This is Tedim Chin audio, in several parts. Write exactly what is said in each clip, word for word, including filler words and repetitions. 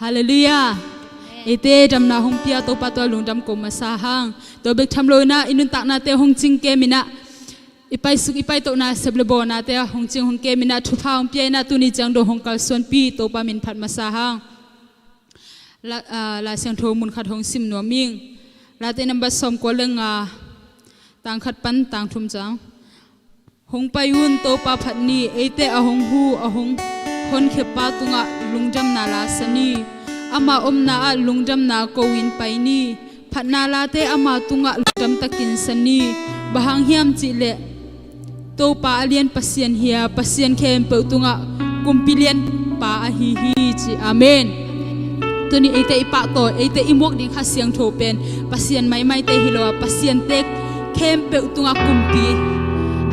Halleluiah. Eite damna hong pia Topa tua lungdam ko masa hang. Tua bek tham loinah i nuntaknate hong cingkem inah, i paisuk i paitohna sep le bawnate hong cing hong kem inah, thupha hong pia inah, tuni ciang dong hong kalsuanpi Topa min phat masa hang. La, ah, Lai Siangtho mun khat hong sim nuam ing. Late nambat sawmkua le nga, tang khat pan tang thum ciang. Hong pai un, Topa phat ni. Eite a hong hu, a hong honkhia pa tungah lungdamna lasa ni. Ama omna ah lungdamna ko-in pai ni. Phatna late ama tungah lungdam takin sa ni. Bang hang hiam cihleh Topa a lian Pasian hi a, Pasian khempeuh tungah kumpi lianpa ahi hi ci. Amen. Tuni eite i pahtawi, eite i muak ding Kha Siangtho pen Pasian maimaite hi lo a, Pasiante khempeuh tungah kumpi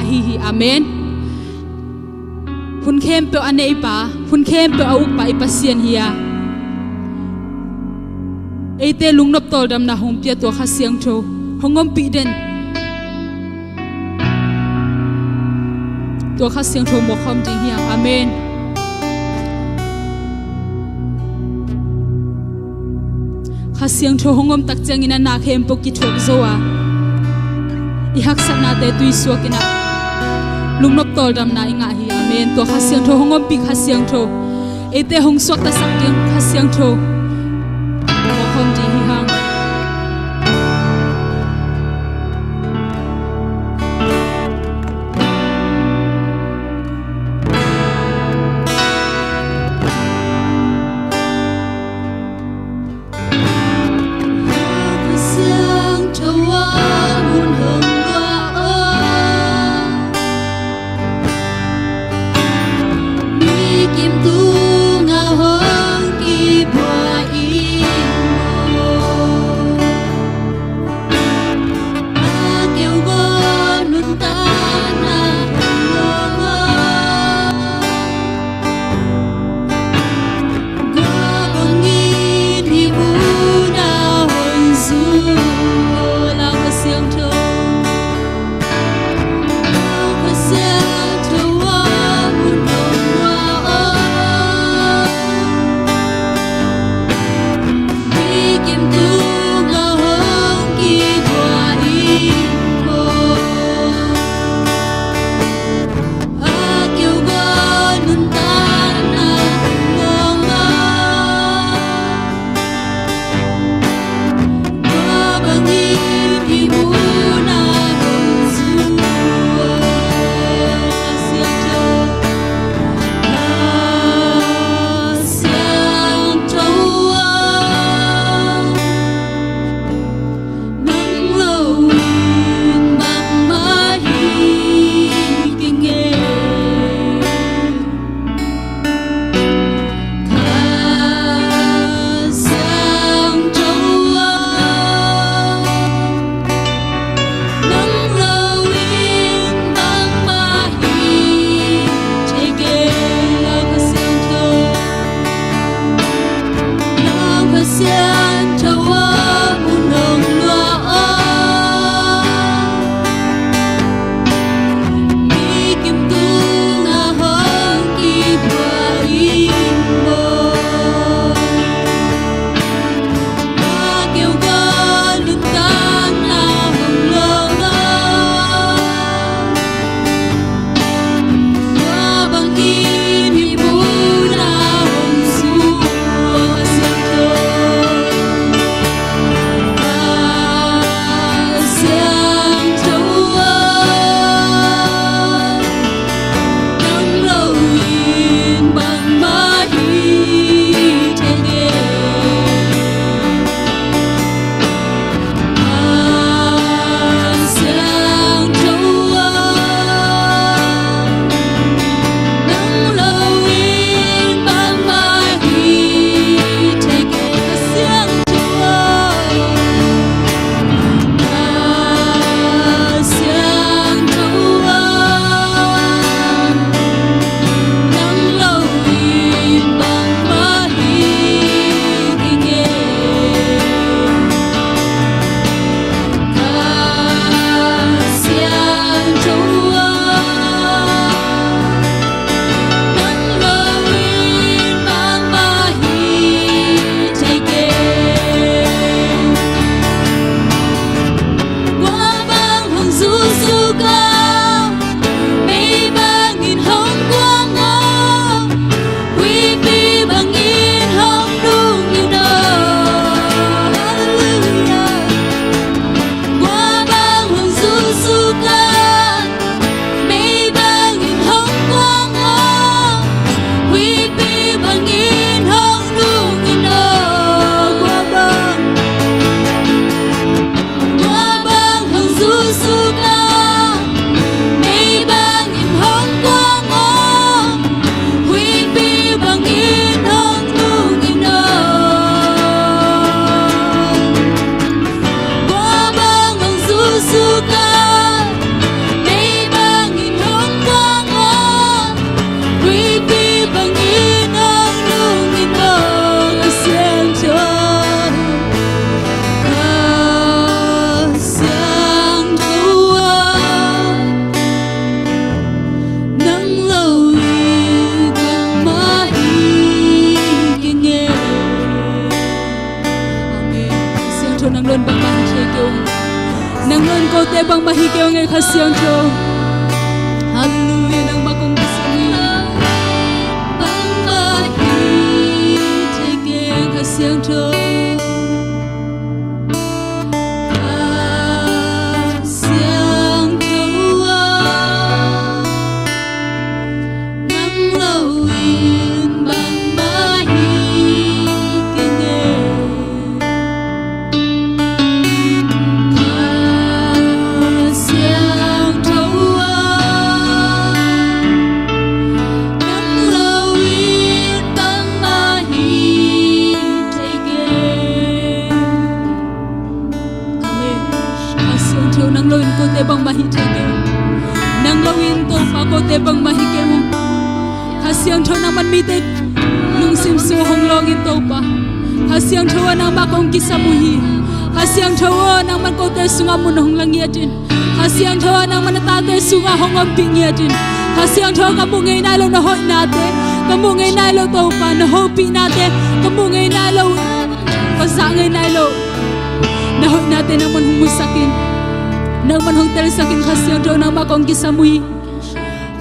ahi hi. Amen. Hun khempeuh a neipa, hun khempeuh a ukpa i Pasian hi a, eite lungnop tawldamna hong pia tua Kha Siangtho hong ompih den. Tua Kha Siangtho mawkhawm ding hi hang. Amen. Kha Siangtho hong om tak ciangin a na khempeuh kithuak zo a, i haksatnate tuisuak inah lungnop tawldamna i ngah hi. Amen. Tua Kha Siangtho hong ompih Kha Siangtho, eite hong suaktasak ding Kha Siangtho mawkhawm ding hi hang. Mah hi kei ung ei Kha Siangtho. Halleluiah, nangmah kong kisam hi. Bangmah hi thei kei Kha Siangtho. Kha Siangtho ah, nang lo in bangmah hi kei ung ei. Kha Siangtho ah, nang lo in bangmah hi thei kei. Amen. Kha Siangtho, nang lo in kote bangmah hi thei kei. Nang lo in Topa kote bangmah hi kei ung. Kha Siangtho, nangman mite lungsim sung hong lawng in Topa. Kha Siangtho ah, nangmah kong kisam uh hi. Kha Siangtho ah, nangman kote sungah mun hong la ngiat in. Kha Siangtho ah, nangman na tate sungah hong ompih ngiat in. Kha Siangtho, ka muh ngei nai lo na hoihnate, ka muh ngei nai lo Topa na hopihnate, ka muh ngei nai lo, ka zah ngei nai lo na hoihnate nangman hong musak in, nangman hong telsak in. Kha Siangtho, nangmah kong kisam uh hi.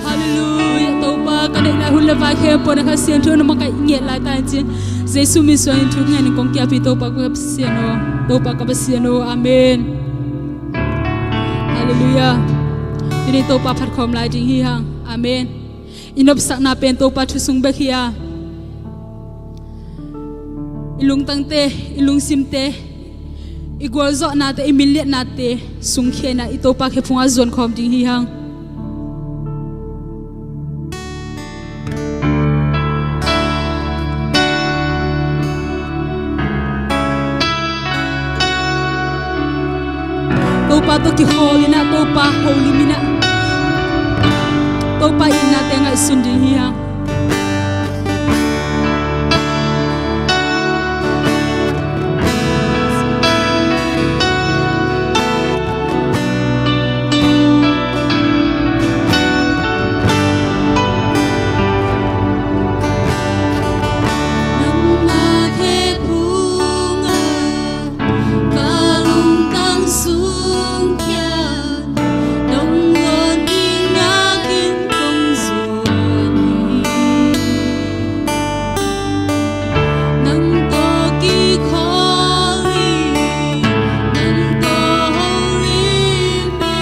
Halleluiah. Topa, ka neih lai hun le vai khempeuh ah Kha Siangtho na makaih ngiat lai ta in ci-in, Jesu min suang in thu ngen in kong kiap hi, Topa ka Pasian aw, Topa ka Pasian aw. Amen. Halleluiah. Tuni Topa phat khawm lai ding hi hang. Amen. I nopsakna pen Topa thu sung bek hi a, i lungtangte, i lungsimte, i gualzawhnate, i minliatnate sungkhia in ah i Topa khe phungah zuan khawm ding hi hang. Topa tawh kikhawl in ah, Topa holim in ah, Topa itnate ngaihsun ding hi hang. Nangmah khe phungah ka lungtang sungkhia, nong ngawn ding nakin kong zuan hi. Nang tawh kikhawl hi, nang tawh holim hi.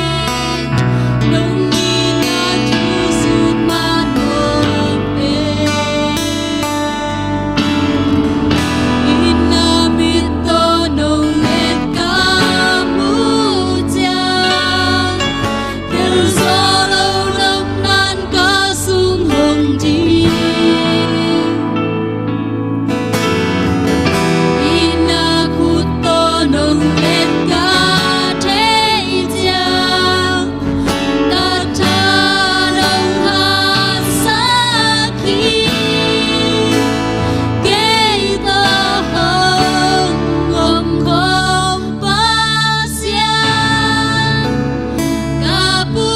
Nong itna thu sut mah nong pen, itna mit tawh nong et ka muh ciang, tel zaw lo nopna in ka sung hong dim. Itna khut tawh nong et ka thei ciang, ka tha nong haksak hi. Kei tawh hong om khawm Pasian, ka pu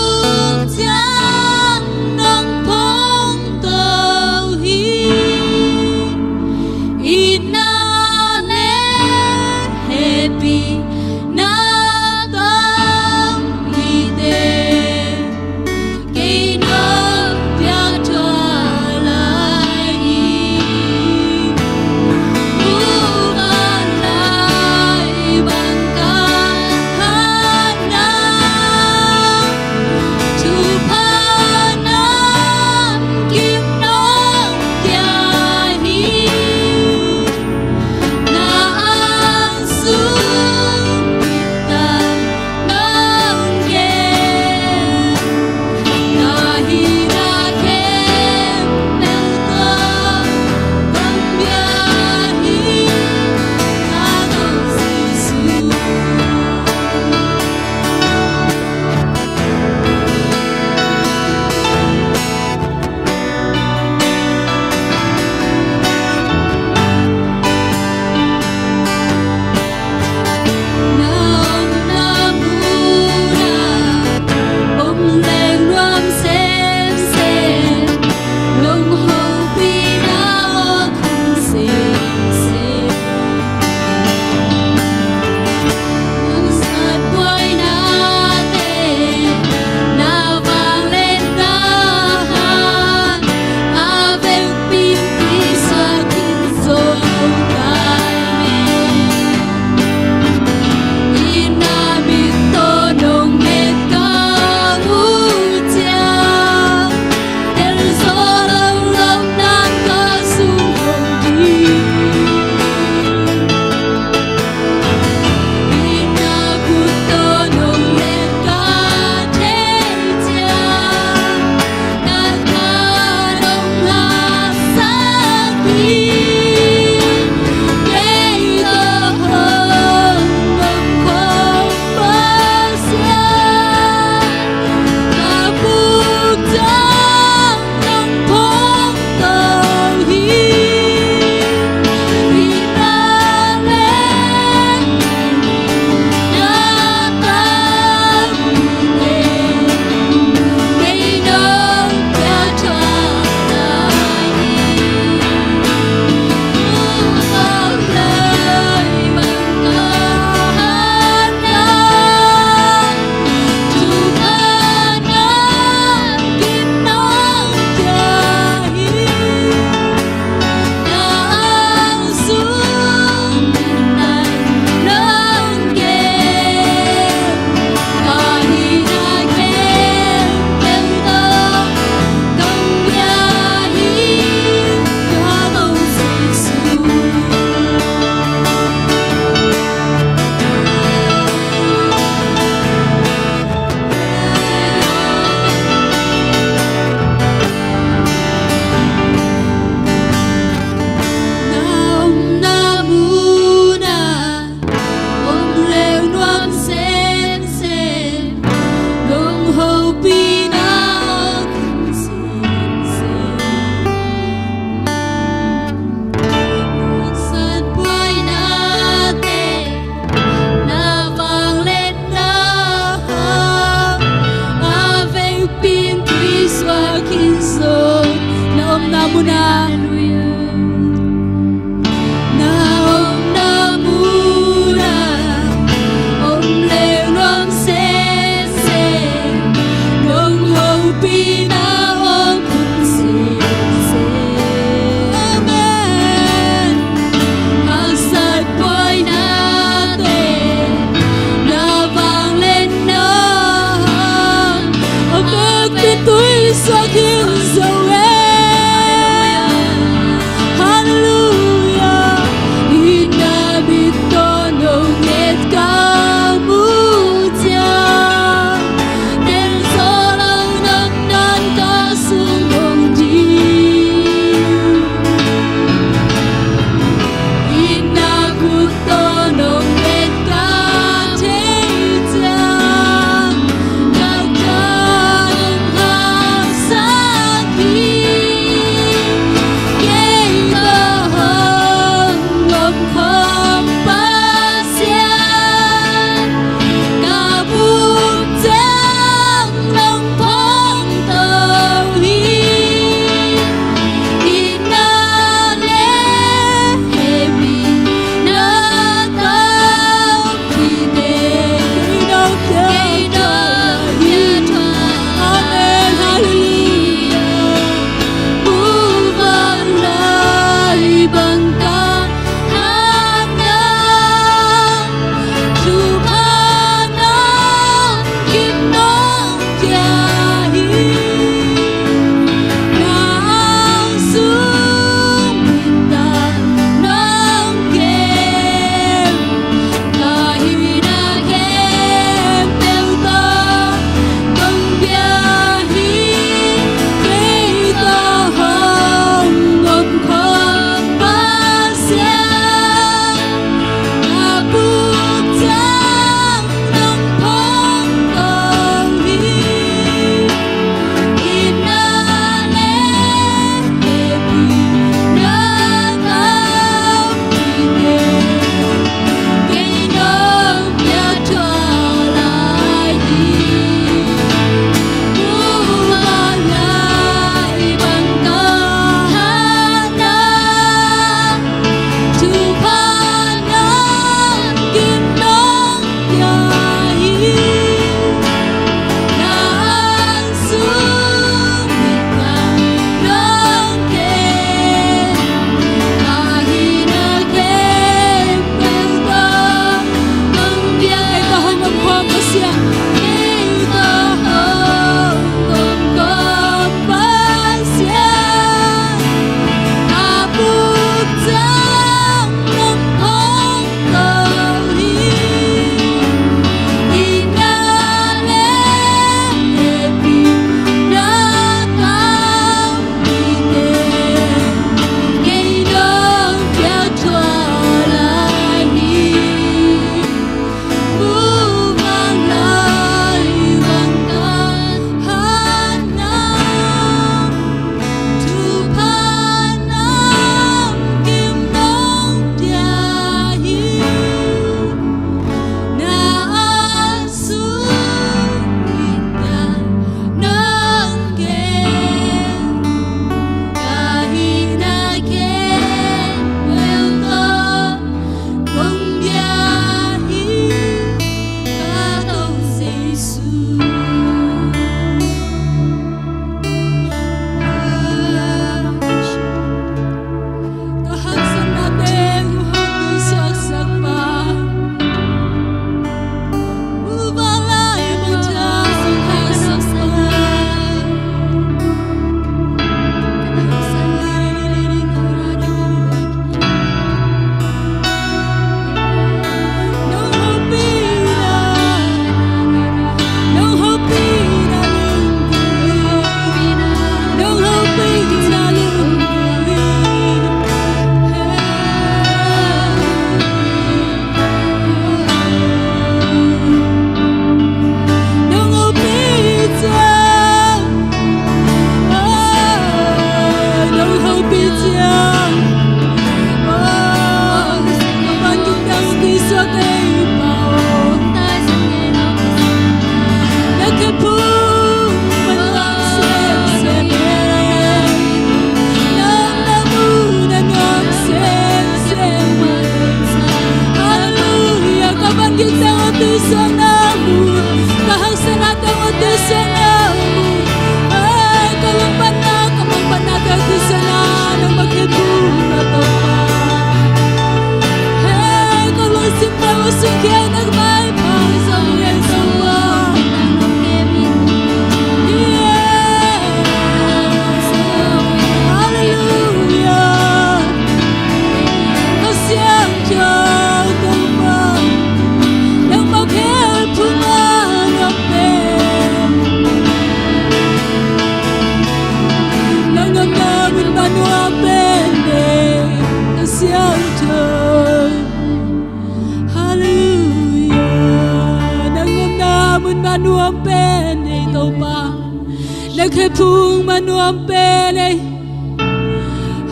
Khe phung ma nuam pen ei.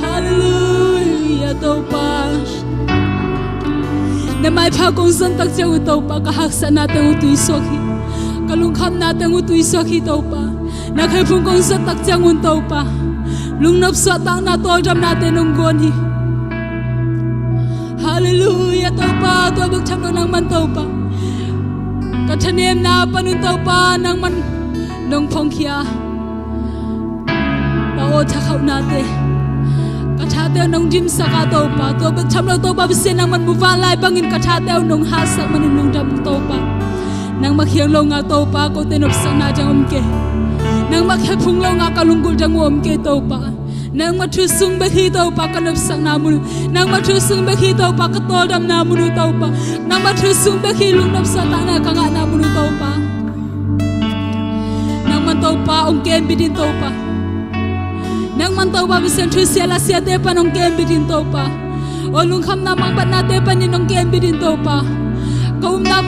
Halleluia Topa. Na maipha kong zon tak ciang un Topa, ka haksatna teng uh tuisuak hi. Ka lungkhamna teng uh tuisuak hi Topa. Na khe phung kong zon tak ciang un Topa, lungnop suahtakna tawldamnate nong guan hi. Halleluia Topa, tua bek tham lo nangman Topa, ka thanemna panun Topa nangman nong phongkhia. Pa aw, thakhauhnate, ka thate uh nong dimsak a Topa, tua bek tham lo Topa Pasian nangman muvanlai bangin ka thate uh nong hatsak manin lungdam Topa. Nangmah khiang lo nga Topa, kote nopsakna dang om kei. Nangmah khe phung lo nga ka lunggulh dang uh om kei Topa. Nangmah thu sung bek hi Topa ka nopsakna mun uh. Nangmah thu sung bek hi Topa ka tawldamna mun uh Topa. Nangmah thu sung bek hi lungnop suahtakna ka ngahna mun uh Topa. Nangman Topa hong kembit in Topa. Nangman Topa Pasian thusia lasiate pan hong kembit in Topa. Aw, lungkhamna mangbatnate panin hong kembit in Topa. Ka upna,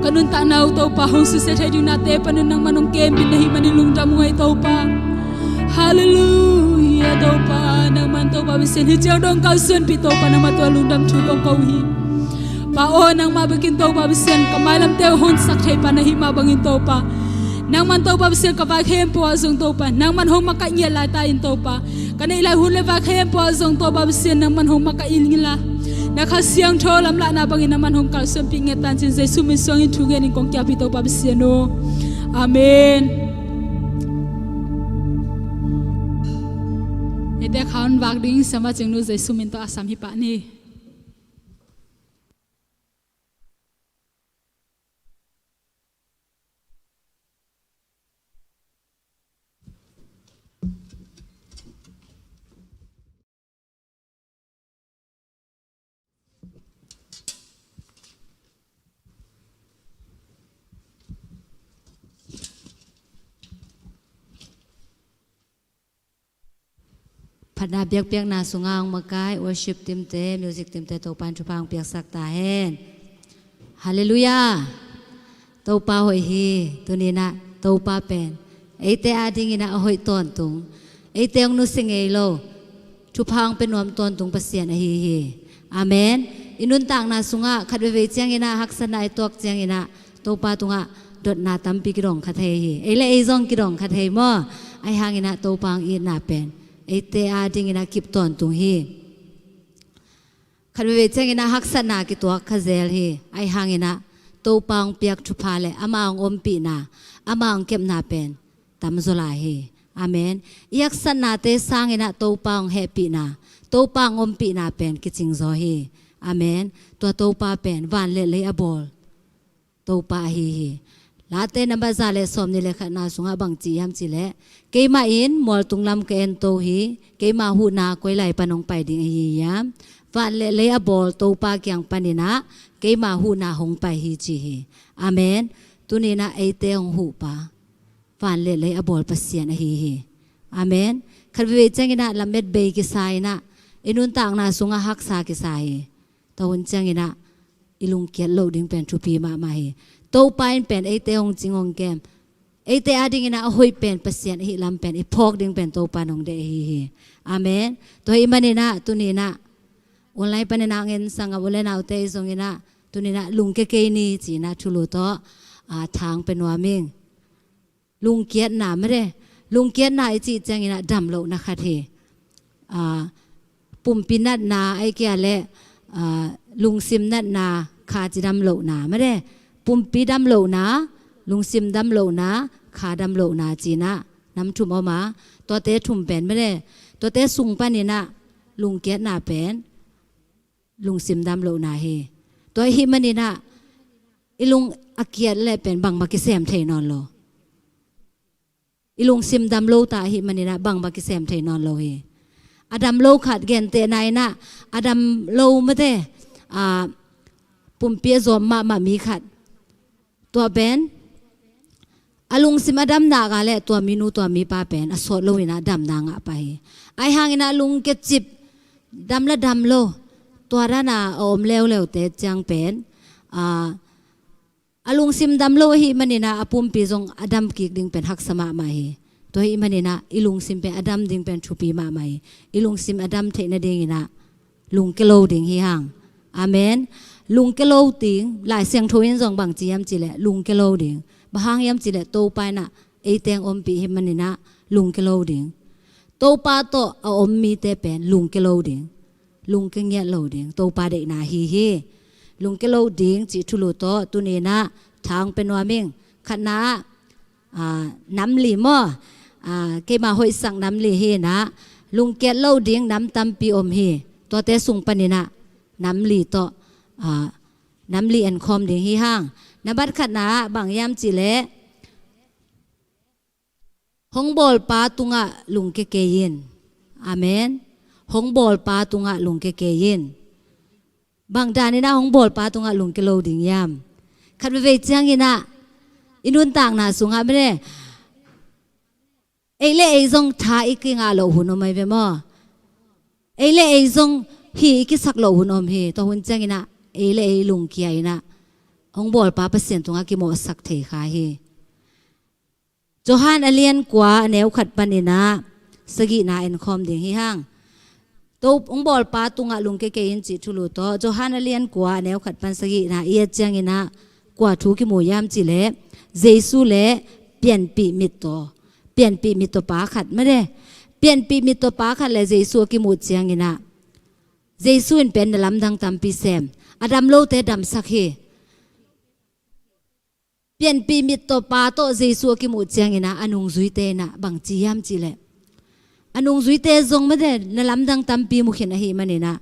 ka nuntakna uh Topa hong susia thei dingnate panun nangman hong kembit na hih manin lungdam uh hi Topa. Halleluia Topa, nangman Topa Pasian hih ciang dong kalsuanpih Topa, nangmah tua lungdam thu kong ko uh hi. Pa aw, nangmah bekin Topa Pasian ka mailamte uh honsak thei pa na hih mah bangin Topa, nangman Topa Pasian ka vai khempeuh ah zong Topa nangman hong makaih ngiat lai ta in Topa. Ka neih lai hun le vai khempeuh ah zong Topa Pasian nangman hong makaih in la, na Kha Siangtho lamlahna bangin nangman hong kalsuanpih ngiat ta in ci-in Jesu min suangin thu ngenin kong kiap hi Topa Pasian aw. Amen. Eite kha hong vak ding siamah Cingnu Jesu min tawh a sam hi pah ni. Phatna biakpiakna sungah hong makai worship teamte, music teamte Topa in thupha hong piaksak ta hen. Halleluia. Topa hoih hi. Tuni-in ah Topa pen eite adingin ah a hoih tawntung, eite hong nusia ngei lo, thupha hong pia nuam tawntung Pasian ahi hi. Amen. I nuntakna sungah khat veivei ciangin ah haksatna i tuak ciangin ah Topa tungah dotna tampi kidong kha thei hi. Ei le ei zong kidong kha thei maw? Ahi hangin ah Topa hong itna pen eite adingin ah kip tawntung hi. Khat veivei ciangin ah haksatna kituak kha zel hi. Ahi hangin ah Topa hong piak thupha le amah hong ompihna, amah hong kepna pen tamzaw lai hi. Amen. I haksatnate sangin ah Topa hong hehpihna, Topa hong ompihna pen kicingzaw hi. Amen. Tua Topa pen van le lei a bawl Topa ahi hi. Late nambat za le sawmnih le khatna sungah bang ci hiam cih leh, keimah in mualtung lam ka ento hi, keima huhna koi lai pan hong pai ding ahi hiam? Van le lei a bawl Topa kiang panin ah keima huhna hong pai hi ci hi. Amen. Tuni-in ah eite hong huhpa van le lei a bawl Pasian ahi hi. Amen. Khat veivei ciangin ah lamet bei kisa in ah, i nuntakna sungah haksa kisa hi. Tua hun ciangin ah i lungkiat loh ding pen thupi mahmah hi. Topa in pen eite hong cing hong kem, eite adingin ah a hoih pen Pasian ahi lam pen i phawk ding pen Topa in hong deih ahi hi. Amen. Tua ahih manin ah tuni-in ah online panin ah ngen sangam u le naute i zongin ah tuni-in ah lungkia kei ni ci-in ah thulu tawh, ah, thang pia nuam ing. Lungkiatna made. Lungkiatna i cih ciangin ah damlohna khat hi. Ah, pumpi natna, ahih kei leh, ah, lungsim natna kha ci damlohna made. Pumpi damlohna, lungsim damlohna, kha damlohna ci-in ah nam thum om a, tuate thum pen made. Tuate sung panin ah lungkiatna pen lungsim damlohna hi. Tua ahih manin ah i lung a kiat leh pen bangmah kisem thei nawn lo. I lungsim damlo ta ahih manin ah bangmah kisem thei nawn lo hi. A damlo khat gentehna in ah, a damlo mate, ah, pumpi a zawm mahmah mi khat, tua pen a lungsim a dam nak leh tua minu tua mipa pen a sawt loin ah damna ngah pah hi. Ahi hangin ah lungkia cip, dam la dam lo, tua dan a a om leuleute ciang pen, ah, A lungsim dam lo ahih manin ah a pumpi zong a dam kik ding pen haksa mahmah hi. Tua ahih manin ah i lungsim pen a dam ding pen thupi mahmah hi. I lungsim a dam theih nadingin ah lungke lo ding hi hang. Amen. Lungke lo ding, Lai Siangtho in zong bang ci hiam cih leh lungke lo ding. Bang hang hiam cih leh Topa in ah ei teng ompih ahih manin ah lungke lo ding. Topa tawh a om mite pen lungke lo ding. Lungke ngiat lo ding. Topa deihna ahi hi. Lungke lo ding cih thulu tawh tuni in ah tha hong pia nuam ing. Khatna ah, ah, nam li maw? Ah, keima hoihsak nam li hi in ah, lungkiat lo ding nam tampi om hi. Tuate sung panin ah nam li tawh, ah, nam li enkhawm ding hi hang. Nambat khatna ah bang hiam cih leh, hong bawlpa tungah lungke kei in. Amen. Hong bawlpa tungah lungke kei in. Bang danin ah hong bawlpa tungah lungke lo ding hiam? Khat veivei ciangin ah i nuntakna sungah mene, ei le ei zong tha i kingah loh hun om ahi ve maw? Ei le ei zong hi i kisak loh hun om hi. Tua hun ciangin ah ei le ei lungkia in ah hong bawlpa Pasian tungah kimawhsak thei kha hi. Johan a lian kua a neu khat panin ah sagihna enkhawm ding hi hang. Tua hong bawlpa tungah lungke kei in cih thulu tawh Johan a lian kua a neu khat pan sagihna i et ciangin ah kua thu kimu hiam cih leh Jesu le pianpih mittaw, pianpih mittawpa khat mene. Pianpih mittawpa khat le Jesu a kimuh ciangin ah Jesu in pen na lamdang tampi sem, a dam lote damsak hi. Pianpih mittawpa tawh Jesu a kimuh ciangin ah a nungzuite in ah bang ci hiam cih leh, a nungzuite zong mene na lamdang tampi mu khin ahih manin ah,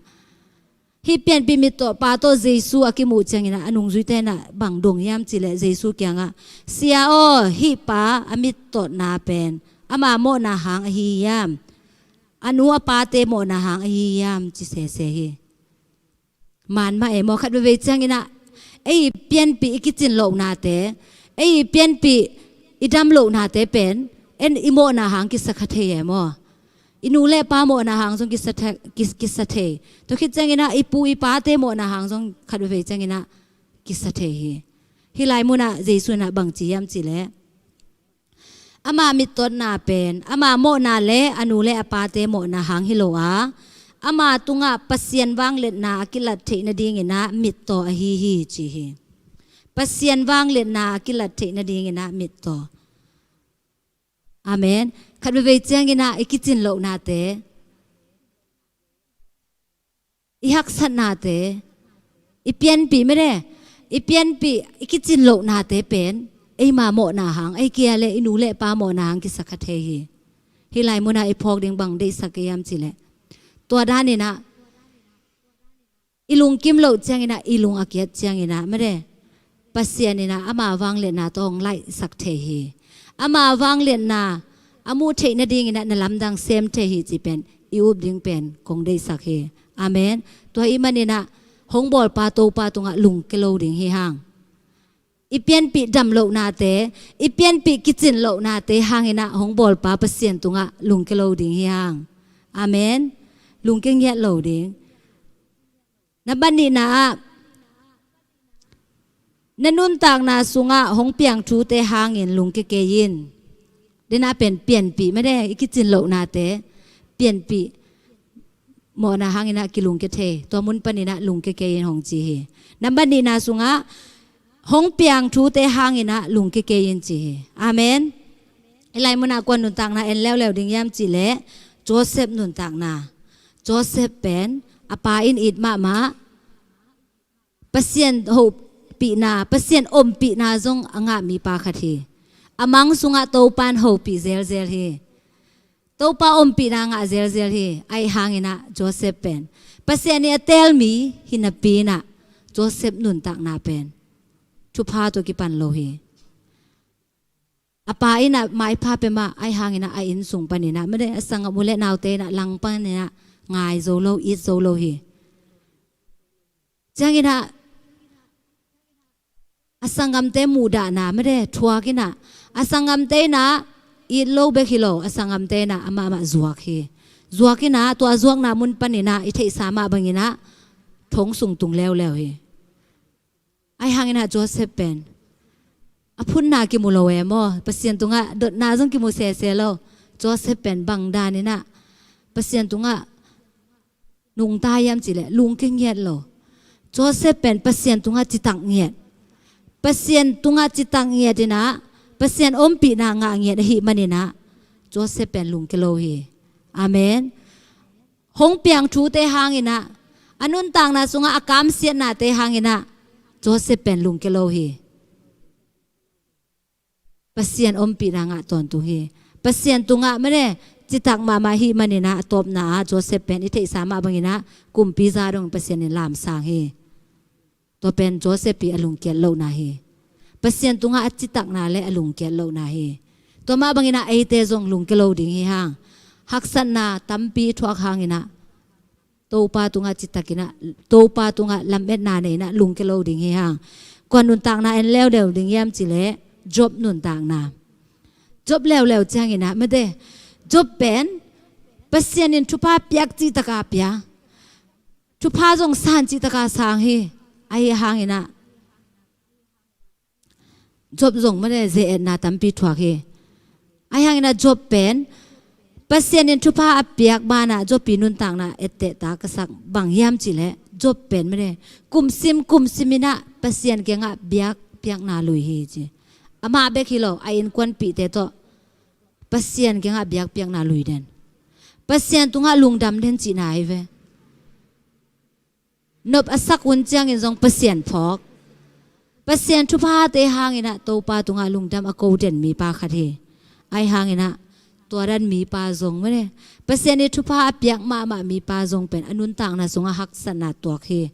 hih pianpih mittawpa tawh Jesu a kimuh ciangin ah a nungzuite in ah bang dong hiam cih leh Jesu kiangah, "Sia aw, hih pa a mittawtna pen ama mawhna hang ahi hiam, a nu a pate mawhna hang ahi hiam?" ci sese hi. Man mah e maw, khat veivei ciangin ah ei pianpih i kicin lohnate, ei pianpih i dam lohnate pen en i mawhna hang kisa kha thei e maw? I nu le pa mawhna hang zong kisa thei, kis-, kisa thei. Tua khit ciangin ah i pu i pate mawhna hang zong khat veivei ciangin ah kisa thei hi. Hih lai munah Jesu in ah bang ci hiam cih leh, ama mittawtna pen ama mawhna le a nu le a pate mawhna hang hi lo a, ama tungah Pasian vangliatna a kilat theih nadingin ah mittaw ahi hi ci hi. Pasian vangliatna a kilat theih nadingin ah mittaw. Amen. Khat veivei ciangin ah i kicin lohnate, i haksatnate, i pianpih mene, i pianpih i kicin lohnate pen eima mawhna hang, ei kia le i nu le pa mawhna hang kisa kha thei hi. Hih lai munah i phawk ding bang deihsak hiam cih leh, tua danin ah i lungkim loh ciangin ah, i lung a kiat ciangin ah mene, Pasian in ah ama vangliatna tawh hong laihsak thei hi. Ama vangliatna a muh theih nadingin ah na lamdang sem thei hi cih pen i up ding pen kong deihsak hi. Amen. Tua ahih manin ah hong bawlpa Topa tungah lungke lo ding hi hang. I pianpih dam lohnate, i pianpih kicin lohnate hangin ah hong bawlpa Pasian tungah lungke lo ding hi hang. Amen. Lungke ngiat lo ding. Nambat nihna ah, na nuntakna sungah hong piang thute hangin lungke kei in. Dena pen pianpih mene, i kicin lohnate, pianpih mawhna hangin ah kilungke thei, tua mun panin ah lungke kei in hong ci hi. Nambat nihna sungah hong piang thute hangin ah lungke kei in ci hi. Amen. Hih lai munah kua nuntakna en leuleu ding hiam cih leh Joseph nuntakna. Joseph pen a pa in it mahmah, Pasian hopihna, Pasian ompihna zong a ngah mipa khat hi. A mang sungah Topa in hopih zelzel hi. Topa ompihna ngah zelzel hi. Ahi hangin ah Joseph pen Pasian in a teel mi hi napi in ah Joseph nuntakna pen thupha tawh kipan lo hi. A pa in ah maipha pia mah, ahi hangin ah a inn sung panin ah mene, a sanggam u le naute in ah lang panin ah ngai zo lo, it zo lo hi. Ciangin ah a sanggamte muhdahna mene thuak in ah, a sanggamte in ah it lo bek hi lo, a sanggamte in ah amah mah zuak hi. Zuak in ah tua zuakna mun panin ah i theihsa mah bangin ah thong sung tung leuleu hi. Ahi hangin ah Joseph pen A phunna kimu lo e maw? Pasian tungah dotna zong kimu sese lo. Joseph pen bang dan inah Pasian tungah nungta hiam cihleh lungke ngiat lo. Joseph pen Pasian tungah citak ngiat. Pasian tungah citak ngiat inah Pasian ompihna ngah ngiat ahih maninah Joseph pen lungke lo hi. Amen. Hong piang thute hanginah, a nuntakna sungah a kamsiatnate hanginah Joseph pen lungke lo hi. Pasian ompihna ngah tawntung hi. Pasian tungah mane citak mahmah hih maninah a tawpna ah Joseph pen i theihsa mah banginah kumpi za dong Pasian in lamsang hi. Tua pen Joseph ii a lungkiat lohna hi. Pasian tungah a citakna le a lungkiat lohna hi. Tua mah banginah eite zong lungke lo ding hi hang. Haksatna tampi i thuak hanginah Topa tungah citakinah, Topa tungah lametna neinah lungke lo ding hi hang. Kua nuntakna en leuleu ding hiam cihleh Job nuntakna. Job leuleu cianginah mate, Job pen Pasian in thupha piak cihtaka pia, thupha zong san cihtaka sang hi. Ahi hanginah Job zong mane ze-etna tampi thuak hi. Ahi hanginah Job pen Pasian in thupha a piak banah Job ii nuntakna ettehta ka sak bang hiam cihleh Job pen mane kumsim kumsim inah Pasian kiangah biakpiakna lui hi ci. Amah bek hi lo, a innkuanpihte tawh Pasian kiangah biakpiakna lui den, Pasian tungah lungdam den cihna hi ve. Nop a sak hun ciangin zong Pasian phawk. Pasian thuphate hanginah Topa tungah lungdam a ko den mipa khat hi. Ahi hanginah tua dan mipa zong mane, Pasian ii thupha a piak mahmah mipa zong pen a nuntakna sungah haksatna tuak hi.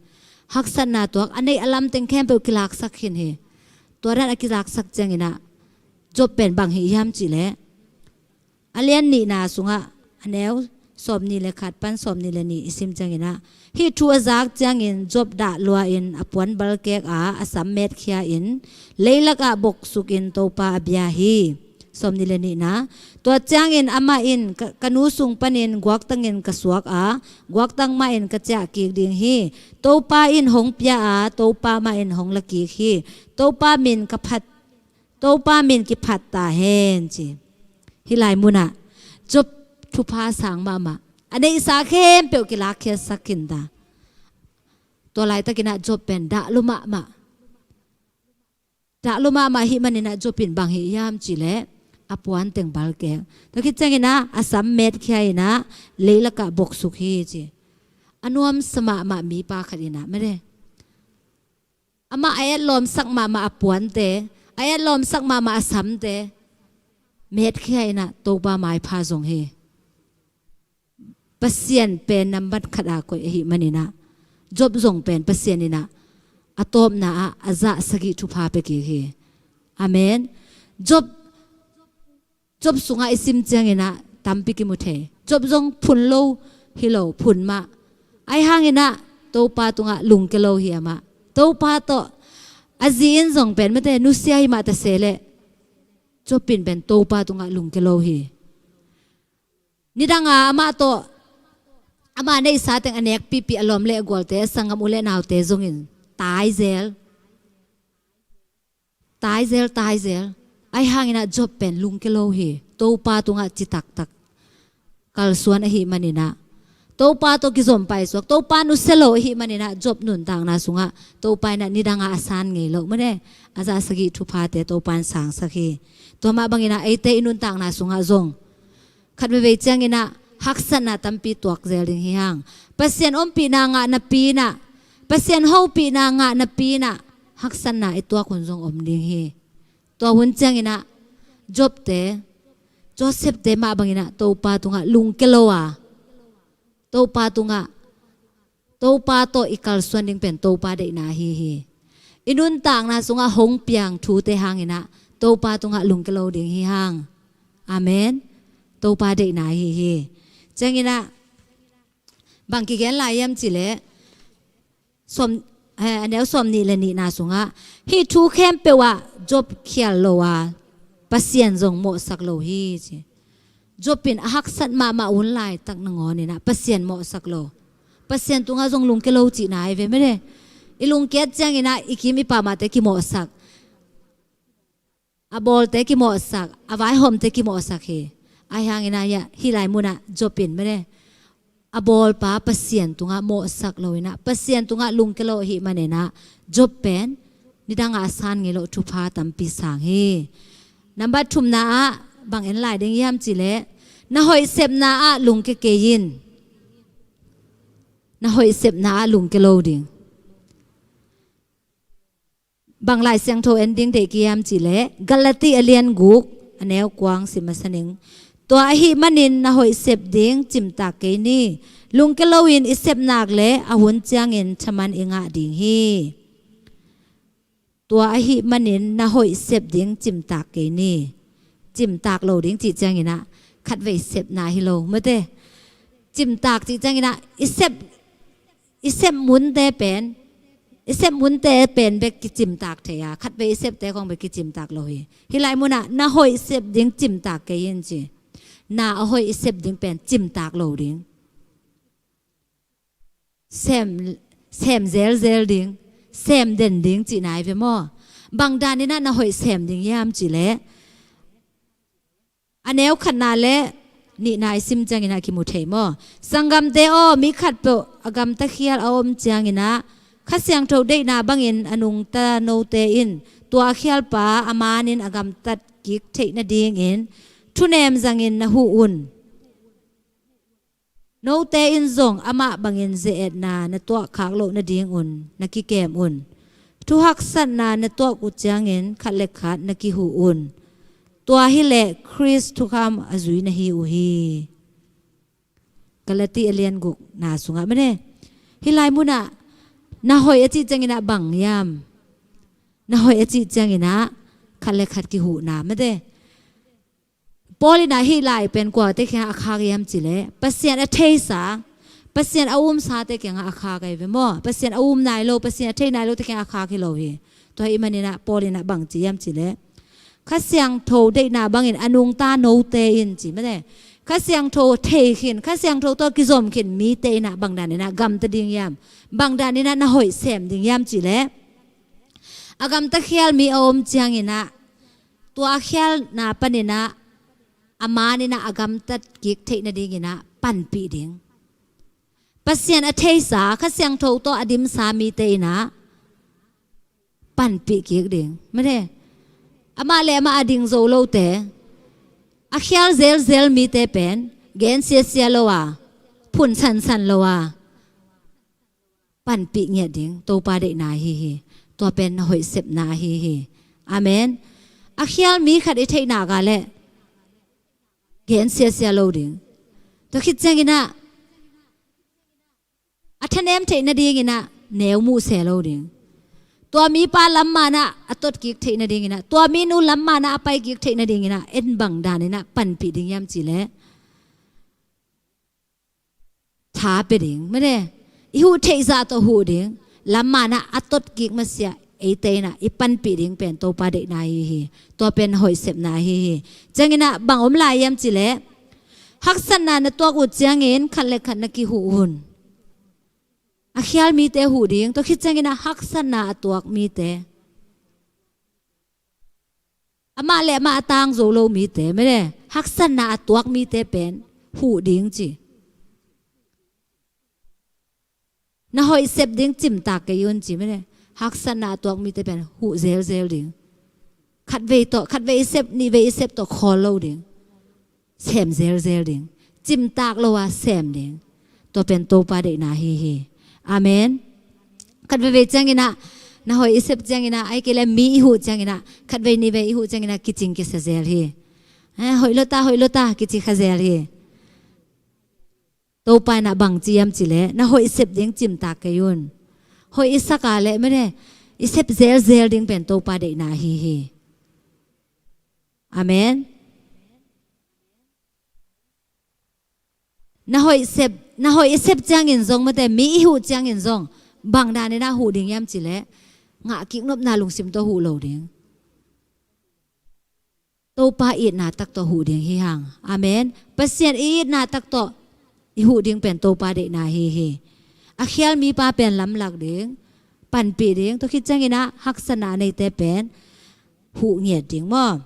Haksatna tuak, a neih a lamteng khempeuh kilaksak khin hi. Tua dan a kilaksak cianginah Job pen bang hi hiam cihleh a lian nihna sungah a neu sawmnih le khat pan sawmnih le nih i sim cianginah, hih thu a zak ciangin Job dah lua-in a puan balkek ah a sam metkhia-in leilakah boksukin Topa a bia hi. Sawmnih le nihna, tua ciangin amah in ka, ka nu sung panin guaktangin ka suak a, guaktang mahin ka ciah kik ding hi. Topa in hong pia a, Topa mahin hong la kik hi. Topa min ka phat Topa min kiphat ta hen ci. Hih lai munah Job thupha sang mahmah, a neihsa khempeuh kilakkhiatsak khin ta. Tua laitakinah Job pen dah lua mahmah. Dah lua mahmah hih maninah Job in bang hi hiam cihleh a puan teng balkek. Tua khit cianginah a sam metkhia inah leilakah boksuk hi ci. A nuamsa mahmah mipa khat inah mane, amah a etlawmsak mahmah a puante, a etlawmsak mahmah a samte metkhia inah Topa maipha zong hi. Pasian pen nambat khat a koih ahih maninah Job zong pen Pasian inah a tawpna ah a zah sagih thupha pia kik hi. Amen. Job Job sungah i sim cianginah tampi kimu thei. Job zong phun lo hi lo, phun mah. Ahi hanginah Topa tungah lungke lo hi amah. Topa tawh a zi in zong pen mate nusia hi mah ta se leh Job in pen Topa tungah lungke lo hi. Nidanga amah tawh ama neihsa teng a nekpipi a lawm le a gualte, a sanggam u le naute zongin taizel. Taizel, taizel. Ahi hanginah Job pen lungke lo hi. Topa tungah citaktak kalsuan ahih maninah Topa tawh kizom paisuak, Topa nusia lo ahih maninah Job nuntakna sungah Topa inah nidangah a san ngei lo mane, a zah sagih thuphate Topa in sangsak hi. Tua mah banginah eite i nuntakna sungah zong khat veivei cianginah haksatna tampi tuak zel ding hi hang. Pasian ompihna ngah napi inah, Pasian hopihna ngah napi inah haksatna i tuak hun zong om ding hi. Tua hun cianginah Jobte, Josephte mah banginah Topa tungah lungke lo a, Topa tungah Topa tawh i kalsuan ding pen Topa deihna ahi hi. I nuntakna sungah hong piang thute hanginah Topa tungah lungke lo ding hi hang. Amen. Topa deihna ahi hi. Cianginah bang kigen lai hiam cihleh sawm, eh, a neu sawmnih le nihna sungah hih thu khempeuh ah Job khial lo a, Pasian zong mawhsak lo hi ci. Job in a haksat mahmah hun laitak nangawninah Pasian mawhsak lo. Pasian tungah zong lungke lo cihna hi ve mene. I lungkiat cianginah i kim i pamahte kimawhsak. A bawlte kimawhsak, a vaihawmte kimawhsak hi. Ahi hangin ah hih lai munah Job in mene a bawlpa Pasian tungah mawhsak lo inah, Pasian tungah lungke lo ahih maninah Job pen nidangah a san ngei lo thupha tampi sang hi. Nambat thumna ah bang en lai ding hiam cihleh, na hoih sepna ah lungke kei in. Na hoih sepna ah lungke lo ding. Bang Lai Siangtho en ding deih ka hiam cihleh, Galati a lian guk a neu kuang sim masa ning. Tua ahih manin na hoih sep ding cimtak kei ni. Lungke loin i sep nak le a hun ciangin thaman i ngah ding hi. Tua ahih manin na hoih sep ding cimtak kei ni. Cimtak lo ding cih ciangin ah khatvei sepna hi lo mate. Cimtak cih ciangin ah i sep i sep munte pen, i sep munte pen bek kicimtak thei a, khatvei i septe khong bek kicimtak lo hi. Hih lai munah na hoih sep ding cimtak kei in ci. Na a hoih i sep ding pen cimtak lo ding. Sem, sem zelzel ding, sem den ding cihna hi ve maw? Bang daninah na hoih sem ding hiam cihleh, a neu khatna le nihna i sim ciangin ah kimu thei maw? Sanggamte aw, mi khatpeuh a gamta khial a om ciangin ah Kha Siangtho deihna bangin a nungta note in tua a khialpa a manin a gamtat kik theih nadingin thunem zangin na huh un. Note in zong amah bangin ze-etna na tuahkhak loh nadingun na kikem un. Thuhaksatna na tuak uh ciangin khat le khat na kihuh un. Tua hileh Khrist thukham a zui na hi uh hi. Galati a lian gukna sungah mene. Hih lai munah na hoih a cih cianginah bang hiam? Na hoih a cih cianginah khat le khat kihuhna mate. Paul inah hih lai pen kuate kiangah a khak hiam cihleh, Pasian a theisa, Pasian a umsate kiangah a khak ahi ve maw? Pasian a um nai lo, Pasian a thei nai lote kiangah a khak hi lo hi. Tua ahih maninah Paul inah bang ci hiam cihleh, Kha Siangtho deihna bangin a nungta note in ci mate. Kha Siangtho thei khin, Kha Siangtho tawh kizom khin mite inah bang daninah gamta ding hiam? Bang daninah na hoih sem ding hiam cihleh, a gamta khial mi a om cianginah tua a khialna paninah a maninah a gamtat kik theih nadinginah panpih ding. Pasian a theisa, Kha Siangtho tawh a dimsa mite inah panpih kik ding mate. Amah le amah a ding zo lote, a khial zelzel mite pen gen siasia lo a, phun sansan lo a, panpih ngiat ding Topa deihna ahi hi. Tua pen na hoih sepna ahi hi. Amen. A khial mi khat i theihna ga le gen siasia lo ding. Tua khit cianginah a thanem theih nadinginah neu muhse lo ding. Tua mipa lammanah a tot kik theih nadinginah, tua minu lammanah a pai kik theih nadinginah en bang daninah panpih ding hiam cihleh, tha pia ding mate. I huh theih zah tawh huh ding. Lammanah a tot kik masiah eite inah i panpih ding pen Topa deihna ahi hi. Tua pen na hoih sepna ahi hi. Cianginah bang om lai hiam cihleh, haksatna na tuak uh ciangin khat le khat na kihuh un. A khial mite huh ding, tua khit cianginah haksatna a tuak mite, amah le amah a tang zo lo mite mate, haksatna a tuak mite pen huh ding ci. Na hoih sep ding cimtak kei un ci mate. Haksatna a tuak mite pen huh zelzel ding. Khatvei tawh, khatvei i sep, nihvei i sep tawh khawl lo ding. Sem zelzel ding. Cimtak lo a sem ding. Tua pen Topa deihna ahi hi. Amen. Khat veivei cianginah, na hoih i sep cianginah, ahih kei leh mi i huh cianginah, khatvei nihvei i huh cianginah kicing kisa zel hi. Eh, hoih lo ta, hoih lo ta kici kha zel hi. Topa inah bang ci hiam cihleh, na hoih sep ding cimtak kei un. Hoih i sak a leh mene i sep zelzel ding pen Topa deihna ahi hi. Amen. Na hoih sep, na hoih i sep ciangin zong mate, mi i huh ciangin zong bang daninah huh ding hiam cihleh, ngah kik nopna lungsim tawh huh lo ding. Topa itna tak tawh huh ding hi hang. Amen. Pasian i itna tak tawh i huh ding pen Topa deihna ahi hi. A khial mipa pen lamlak ding, panpih ding. Tua khit cianginah haksatna a neite pen huh ngiat ding maw.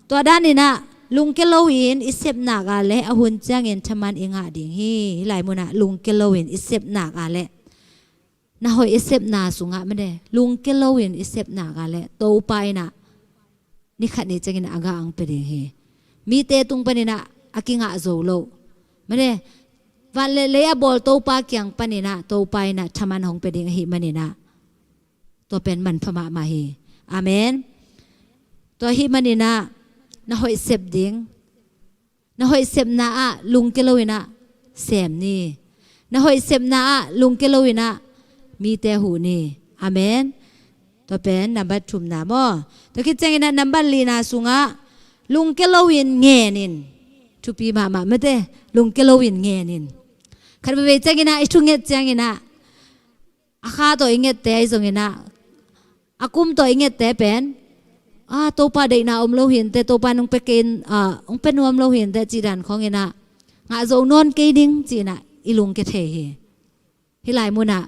Tua danin ah lungke loin i sep nak a leh a hun ciangin thaman i ngah ding hi. Hih lai munah lungke loin i sep nak a leh na hoih i sepna sungah mede lungke loin i sep nak a leh Topa in ah ni khat ni ciangin a gah hong pia ding hi. Mite tung panin ah a kingah zo lo mede, van le lei a bawl Topa kiang panin ah Topa in ah thaman hong pia ding ahih manin ah tua pen manpha mahmah hi. Amen. Tua ahih manin ah na hoih sep ding, na hoih sepna ah lungke loin ah sem ni. Na hoih sepna ah lungke loin ah mite huh ni. Amen. Tua pen nambat thumna maw. Tua khit ciangin ah nambat lina sungah lungke loin ngen in. Thupi mahmah mede, lungke loin ngen in. Khat veivei ciangin ah i thunget ciangin ah a kha tawh i ngette ahi zongin ah a kum tawh i ngette pen a Topa deihna om lo hinteh, Topa nong pia kei in, a, hong pia nuam lo hinteh cih dan khawngin ah ngah zo nawn kei ding ci-in ah i lungke thei hi. Hih lai munah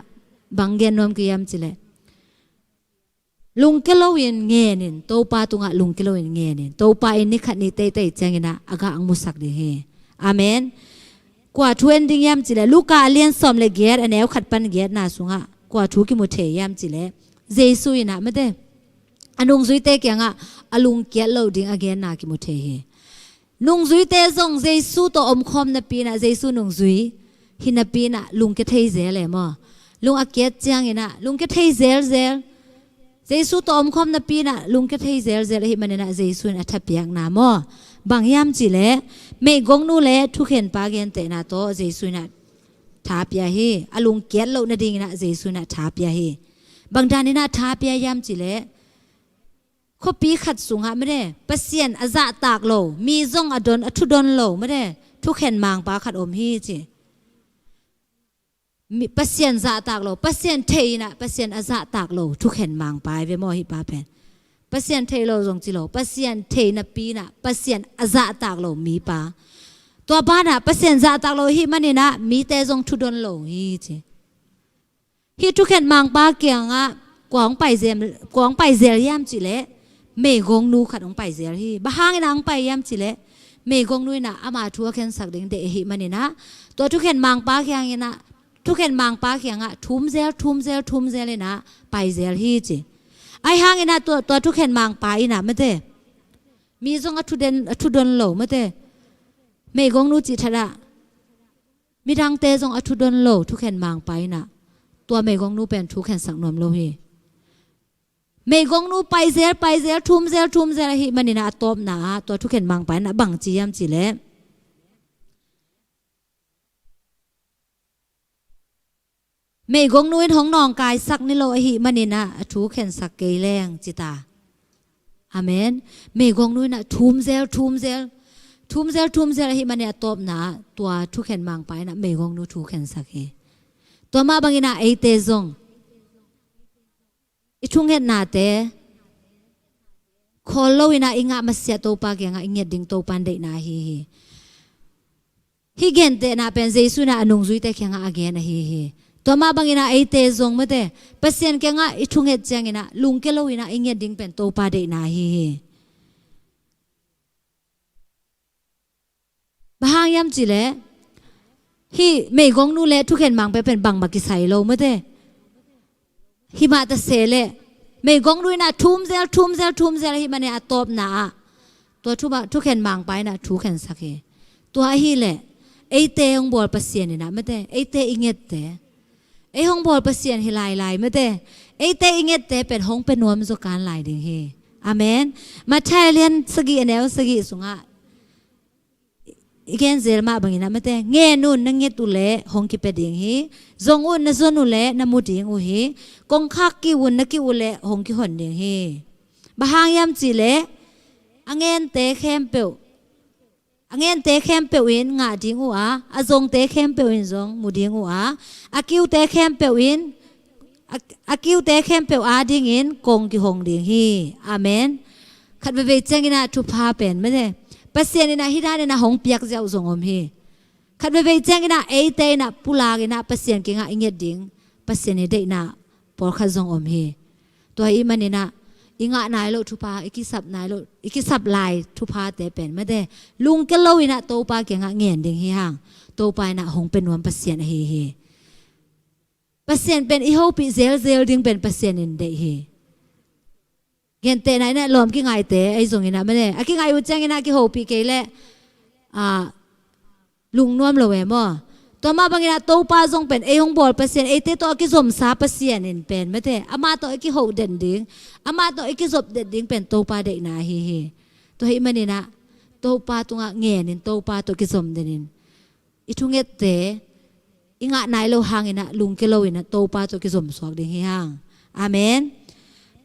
bang gen nuam ka hiam cih leh lungke loin ngen in, Topa tungah lungke loin ngen in, Topa in ni khat ni teitei ciangin ah a gah hong musak ding hi. Amen. Kua thu en ding hiam cih leh Luka a lian sawm le giat a neu khat pan giatna sungah kua thu kimu thei hiam cih leh Jesu in ah mede a nungzuite kiangah a lungkiat loh ding a genna kimu thei hi. Nungzuite zong Jesu tawh omkhawm napi in ah Jesu nungzui hi napi in ah lungke thei zel e maw. Lung a kiat ciangin ah lungke thei zelzel. Jesu tawh omkhawm napi in ah lungke thei zelzel ahih manin ah Jesu in a thapiakna maw, bang hiam cih leh meigongnu le thukhenpa gentehna tawh Jesu in ah tha pia hi. A lungkiat loh nadingin ah Jesu in ah tha pia hi. Bang danin ah tha pia hiam cih leh khuapi khat sungah mede Pasian a zahtak lo, mi zong a don, a thudon lo mede thukhen mangpa khat om hi ci. Mi, Pasian zahtak lo, Pasian thei in ah Pasian a zahtak lo thukhen mangpa hi ve maw hih pa pen. Pasian thei lo zong ci lo, Pasian thei napi in ah Pasian a zahtak lo mipa. Tua banah Pasian zahtak lo ahih manin ah mite zong thudon lo hi ci. Hih thukhen mangpa kiangah kua hong pai zel, kua hong pai zel hiam cih leh meigongnu khat hong pai zel hi. Bang hangin ah hong pai hiam cih leh meigongnu in ah ama thu a khensak ding deih ahih manin ah tua thukhen mangpa kiangin ah, thukhen mangpa kiangah thum zel, thum zel, thum zel in ah pai zel hi ci. Ahi hangin ah tua, tua thukhen mangpa in ah mede mi zong a thuden, a thudon lo mede meigongnu cih thadah midangte zong a thudon lo thukhen mangpa in ah tua meigongnu pen thu khensak nuam lo hi. Meigongnu pai zel, pai zel, thum zel, thum zel ahih manin ah a tawpna ah tua thukhen mangpa in ah bang ci hiam cih leh meigongnu in hong nawngkaisak ni lo ahih manin ah a thu khensak kei leng ci ta. Amen. Meigongnu in ah thum zel, thum zel, thum zel, thum zel ahih manin a tawpna ah tua thukhen mangpa in ah meigongnu thu khensak hi. Tua mah bangin ah eite zong i thungetnate khawl loin ah i ngah masiah Topa kiangah i nget ding Topa in deihna ahi hi. Hih gentehna pen Jesu in ah a nungzuite kiangah a gen ahi hi. Tua mah bangin ah eite zong mede Pasian kiangah i thunget ciangin ah lungke loin ah i nget ding pen Topa deihna ahi hi. Bang hang hiam cih leh hih meigongnu le thukhen mangpa pen bangmah kisai lo mede. Himah ta se leh meigongnu in ah thum zel, thum zel, thum zel ahih manin a tawpna ah tua thuma, thukhen mangpa in ah thu khensak hi. Tua ahih leh eite hong bawl Pasian in ah mede eite i ngette, ei hong bawl Pasian hi lailai mede eite i ngette pen hong pia nuam zaw kan lai ding hi. Amen. Matthai a lian sagih a neu sagih sungah i gen zel mah bangin ah mede ngen un na nget uh leh hong kipia ding hi. Zong un na zon uh leh na mu ding uh hi. Kongkhak kiu un na kiu uh leh hong kihon ding hi. Bang hang hiam cih leh a ngente khempeuh, a ngente khempeuh in ngah ding uh a, a zongte khempeuh in zong mu ding uh a, a kiute khempeuh in a, a kiute khempeuh adingin kong kihong ding hi. Amen. Khat veivei ciangin ah thupha pen mede Pasian in ah hih danin ah hong piak ziau zong om hi. Khat veivei ciangin ah eite in ah pulak in ah Pasian kiangah i nget ding Pasian i deihna pawlkhat zong om hi. Tua ahih manin ah i ngah nai loh thupha, i kisap nai loh, i kisap lai thuphate pen mate, lungke lo inah Topa kiangah ngen ding hi hang. Topa inah hong pe nuam Pasian ahi hi. Pasian pen i hopih zelzel ding pen Pasian in deih hi. Gentehna inah lawm kingaite ahi zong inah mate, a kingai uh ciang inah kihopih kei leh a, lungnuam lo e maw? Tua mah bang inah Topa zong pen ei hong bawl Pasian, eite tawh a kizomsa Pasian in pen mate, amah tawh i kihoh den ding, amah tawh i kizop den ding pen Topa deihna ahi hi. Tua ahih man inah Topa tungah ngen in, Topa tawh kizom den in, i thungette i ngah nai lo hang inah lungke lo inah Topa tawh kizom suak ding hi hang. Amen.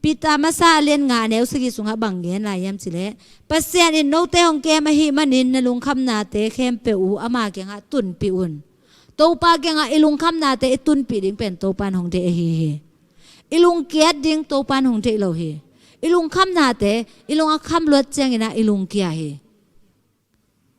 Peter masa a lian nga a neu sagih sungah bang gen lai hiam cih leh, Pasian in note hong kem ahih manin na lungkhamnate khempeuh uh ama kiangah tunpih un. Topa kiangah i lungkhamnate i tunpih ding pen Topa in hong deih ahi hi. I lungkiat ding Topa in hong deih lo hi. I lungkhamnate, i lung a kham luat ciang inah i lungkia hi.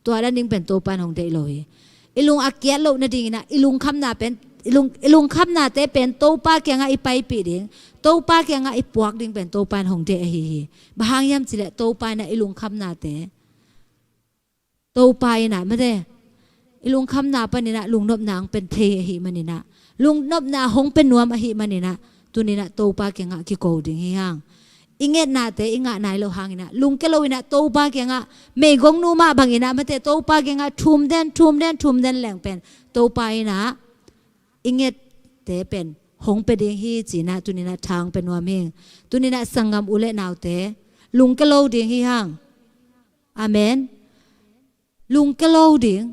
Tua dan ding pen Topa in hong deih lo hi. I lung a kiat loh nading inah i lungkhamna pen, i lung, i lungkhamnate pen Topa kiangah i paipih ding, Topa kiangah i puak ding pen Topa in hong deih ahi hi. Bang hang hiam cih leh Topa inah i lungkhamnate, Topa inah mate, i lungkhamna pan inah lungnopna hong pen thei ahih man inah, lungnopna hong pe nuam ahih man inah, tuni inah Topa kiangah kiko ding hi hang. I ngetnate i ngah nai lo hang inah lungke lo inah Topa kiangah, meigongnu mah bang inah mate, Topa kiangah thum den, thum den, thum den leng pen Topa inah i ngette pen hong pe ding hi ci inah tuni inah tha hong pe nuam hi. Tuni inah sanggam u le naute, lungke lo ding hi hang. Amen. Lungke lo ding.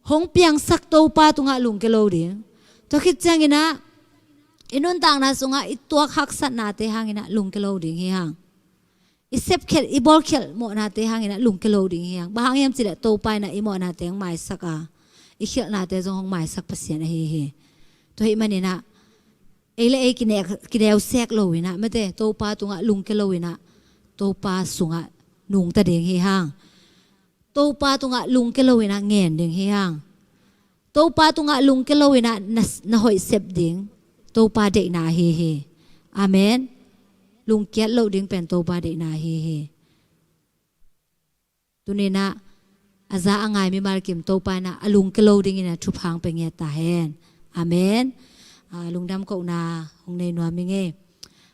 Hong piangsak Topa tungah lungke lo ding. Tua khit ciang inah i nuntakna sungah i tuak haksatnate hang inah lungke lo ding hi hang. I sepkhial, i bawlkhial mawhnate hang inah lungke lo ding hi hang. Bang hang hiam cih leh Topa inah i mawhnate hong maisak a, i khialhnate zong hong maisak Pasian ahi hi. Tua ahih man inah ei le ei kine-, kineu sek lo inah mate, Topa tungah lungke lo inah Topa sungah nungta ding hi hang. Topa tungah lungke lo inah ngen ding hi hang. Topa tungah lungke lo inah na, na hoih sep ding Topa deihna ahi hi. Amen. Lungkiat loh ding pen Topa deihna ahi hi. Tuni inah a za a ngai mimal kim Topa inah a lungke lo ding inah thupha hong pe ngiat ta hen. Amen. A, lungdam kohna hong nei nuam ing ei.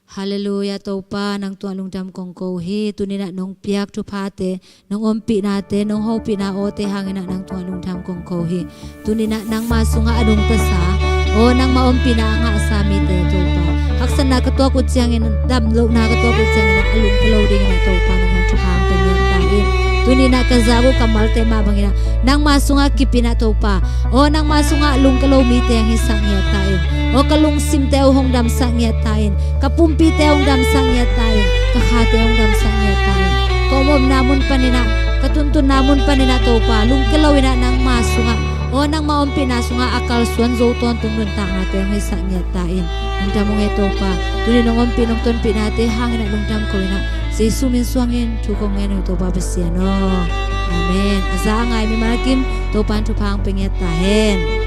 Halleluiah, Topa, nang tungah lungdam kong ko hi. Tuni inah nong piak thuphate, nong ompihnate, nong hopihna awte hang inah nang tungah lungdam kong ko hi. Tuni inah nangma sungah a nungtasa, aw, nangma ompihna a ngahsa mite Topa, haksatna ka tuak uh ciangin, damlohna ka tuak uh ciangin ah a lungke lo ding inah Topa nang hong thupha hong pe ngiat ta in. Tuni inah ka zak uh kammalte mah bang inah nangma sungah kip inah Topa, aw, nangma sungah lungke lo mite hong hisak ngiat ta in. Aw, ka lungsimte uh hong damsak ngiat ta in. Ka pumpite uh hong damsak ngiat ta in. Ka khate uh hong damsak ngiat ta in. Ka om omna mun pan inah, ka tuntunna mun pan inah Topa, lungke lo inah nangma sungah, aw, nangma ompihna sungah a kalsuan zo tawntung nuntaknate hong hisak ngiat ta in. Lungdam ung e Topa. Tuni nong ompih nong tonpihnate hang inah lungdam ko inah, Jesu min suangin thu kong ngen uh hi Topa Pasian aw. Amen. A za a ngai mimal kim Topa in thupha hong pe ngiat ta hen.